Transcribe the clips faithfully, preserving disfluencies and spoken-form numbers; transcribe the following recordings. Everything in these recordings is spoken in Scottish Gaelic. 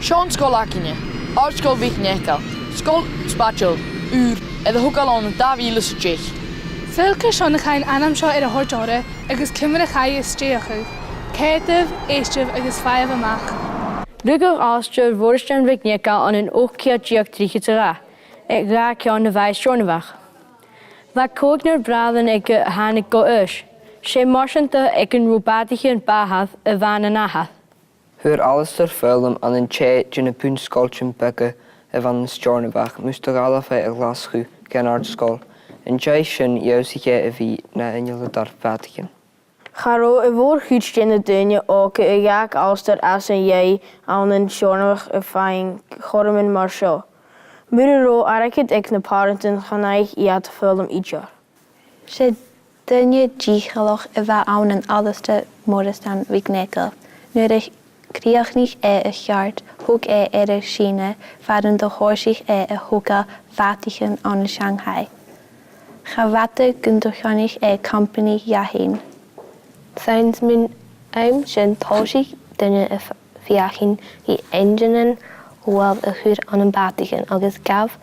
Seo an sgoil againne, Àrd-sgoil MhicNeacail, sgoil spaideil, ùr, air a thogail ann an dà mhìle 's a deich. Feuch carson a chaidh an t-ainm seo air a thoirt oirre agus ciamar a chaidh a stèidheachadh. Ceadaibh, èistibh agus faighaibh a-mach. Rugadh Alasdair Mòireasdan MhicNeacail ann an ochd ceud deug trithead 's a dhà, aig a' cheann a bha Steòrnabhagh. Bha còignear bhràithrean aige a thàinig gu aois. 'S e marsainteach aig an robh bàtaichean bàthair a bha nan athair. Fhuair Alasdair foghlam ann an tè de na bun-sgoiltean beaga a bh' ann an Steòrnabhagh, mus do dh'fhalbh e a Ghlaschu dhan àrd-sgoil. An dèidh sin, dh'ionnsaich e a bhith na innealadar bhàtaichean. Cha robh a' mhòr-chuid de na daoine òga a dh'fhàg Alasdair às an dèidh ann an Steòrnabhagh a' faighinn chothroman mar seo. Mura robh airgead aig na pàrantan, chan fhaigheadh iad foghlam idir. 'S e duine dìcheallach a bh' ann an Alasdair Mòireasdan MhicNeacail. Nuair a chrìochnaich e a cheart, thog e air a sìneadh far an do thòisich e a' togail bhàtaichean ann an Shanghai. Cha b' fhada gun do cheannaich e companaidh dhachaigh. 'S ann mun àm sin, thòisich daoine a' f-, feuchainn ri einnseanan fhuaigheil a chur ann am bàtaichean agus ghabh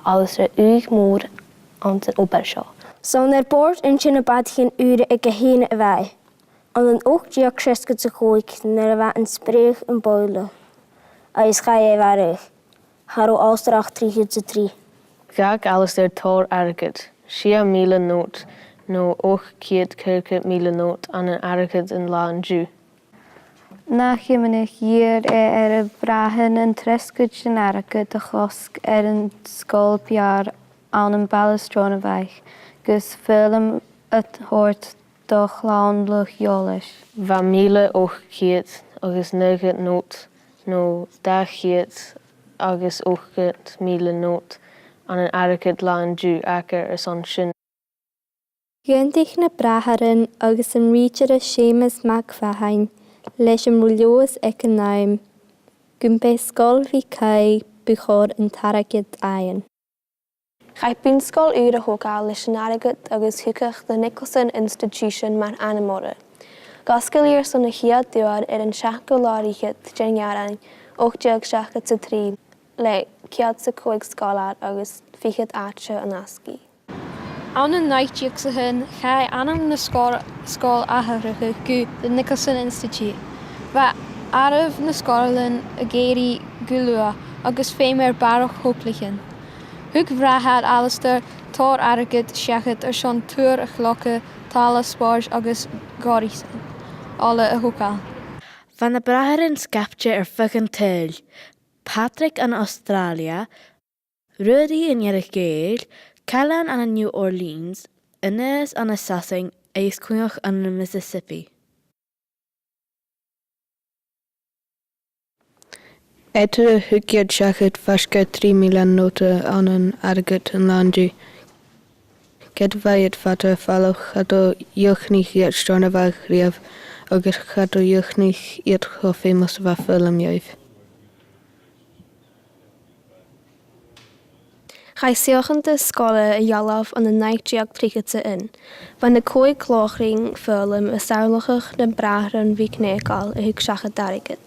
Alasdair ùidh mhòr anns an obair seo. 'S ann air bòrd Inntinn nam Bàtaichean Ùra aige fhèin a bha e, ann an ochd deug seasgad 's a còig, nuair a bha an sprèidh am buille, agus chaidh e a mharbhadh. Cha robh Alasdair ach trithead 's a trì. Dh'fhàg Alasdair tòrr airgid, sia mìle not, no ochd ceud caogad mìle not, ann an airgead an là an-diugh. Nach iomadh uair a dh'iarr e air a bhràithrean an treas cuid den airgead a chosg air an sgoil b' fheàrr ann am baile Steòrnabhaigh, gus foghlam a thoirt do chlann luchd-eòlais. Bha mìle ochd ceud agus naochad not, no dà cheud agus ochdad mìle not, ann an airgead là an-diugh aca airson sin. Dh'aontaich na bràithrean agus an ridire Seumas MacMhathain leis an robh leigheas aig an àm gum b' e sgoil a bhith a' cur bu chòir an t-airgead fhaighinn. Chaidh bun-sgoil ùr a thogail leis an airgead agus thugadh The Nicholson Institution mar ainm oirre. Dh'fhosgail i airson a' chiad uair air an seachdamh là fichead den Ghearran, ochd deug seachdad 's a trì, le ceud 's a còig sgoilear agus fichead àite an-asgaidh. Ann an naoi deug 's a h-aon, chaidh ainm na sgoil, sgoil atharrachadh gu The Nicholson Institute. Bha àireamh na sgoilearan ag èirigh gu luath agus feum air barrachd thogalaichean. Thug bràthair Alasdair tòrr airgid seachad airson tuar a chleachdadh, talla spòrs agus ghoireasan ola a thogail. Bha na bràithrean sgaipte air feadh an t-saoghail, Patrick ann an Australia, Ruairidh an Earra-Ghàidheal, Cailean ann an New Orleans, Aonghas ann an Sasainn agus Coinneach ann an Mississippi. Eadar a h-ochd ceud seachad, faisg air trì mìle nota ann an airgead an là an-diugh. Ged a bha iad fada air falach, cha do dhìochuimhnich iad Steòrnabhagh riamh, agus cha do dhìochuimhnich iad cho feumail 's a bha foghlam dhaibh. Chaidh suaicheantas sgoile a dhealbh ann an naoi deug trithead 's a h-aon. Bha na còig lòchrain foghlam a' samhlachadh nam bràithrean MhicNeacail a thug seachad airgead.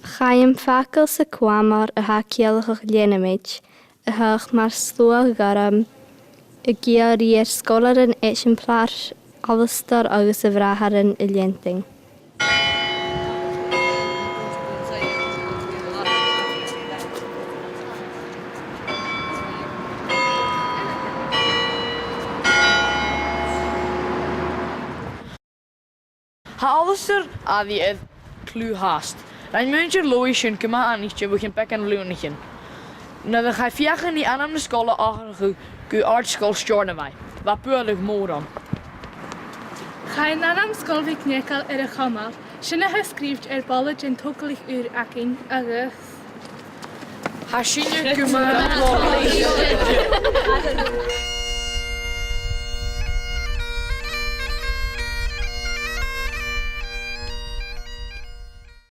Chaidh am facal 's a' clamar a tha a' ciallachadh leanamaid a thaghadh mar sluagh ghorm, ag iarraidh air sgoilearan eisimpleir Alasdair agus a bhràithrean a leantainn. Tha Alasdair airidh air cliù fhathast. Rinn muinntir Leòdhais sin gu math aithnichte bho chionn beagan bhliadhnaichean. Nuair a chaidh feuchainn ri ainm na sgoile atharrachadh gu Àrd-sgoil Steòrnabhaigh, bha buaireadh mòr ann. Chaidh an t-ainm Sgoil MhicNeacail air a chumail, sin a tha sgrìobhte air boladh den togalach ùr againn agus tha sinne gu math bualadh.